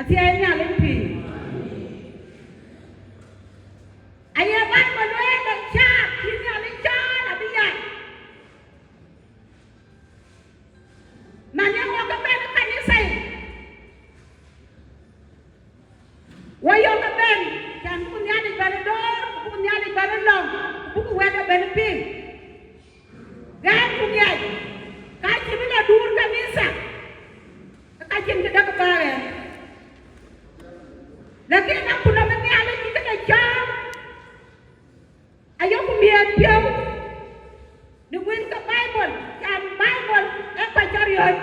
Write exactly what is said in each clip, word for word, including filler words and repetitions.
Athiɛɛi Nhialic pïïr. Aye Baibol lueel ë cath cï Nhialic cɔɔl abï yai. Man ye wɔ ke bɛ̈n ë kanitha yic, wɔ yök ke bɛ̈n, can buk Nhialic bɛ̈n ë door, ku buk Nhialic bɛ̈n ë lɔ̈ŋ, ku buk wɛ̈t ë bɛ̈n ë piŋ. Ɣɛn ku ŋiɛc, ka cï bï lɔ duur kanitha, ka cïn kë däk bä ɣɛn. Lakin na ku nɔm ë Nhialic cï këde cɔɔl, ayok miɛt piɔ̈u në wël ke Baibol, can Baibol ee kɔc cä riɔ̈c.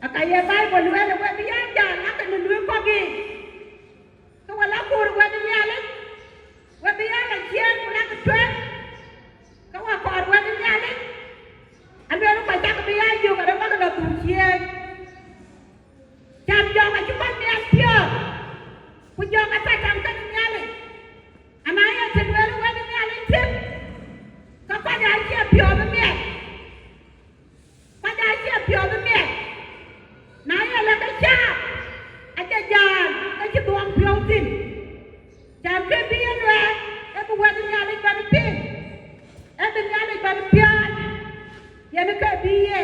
Aka ye Baibol lueel, we bï ya jal, lakë në luëk kɔ̈k yiic, ke we la kuur wɛ̈t ë Nhialic, we bï ya la ciëën ku lakë tueŋ, ke we kɔɔr wɛ̈t ë Nhialic, alueel kɔc cak bï ya yök arë bäk lɔ dhuk ciëën. Can jɔk acï kɔc miɛt piɔ̈ɔ̈th, ku jɔk Satan kenë Nhialic. Ana ye të lueel wɛ̈t ë Nhialic thïn, ke kɔc acie piɔ̈ɔ̈th ë miɛt. Kɔc acie piɔ̈ɔ̈th ë miɛt. Na ye lɔ ke caap, acie jal ke cï dhuɔɔŋ piɔ̈u thïn. Can kë bï ye luɛɛl, ee bï wɛ̈t ë Nhialic bɛ̈n piŋ, ee bï Nhialic bɛ̈n piɔ̈ɔ̈c, yen ke bï ye.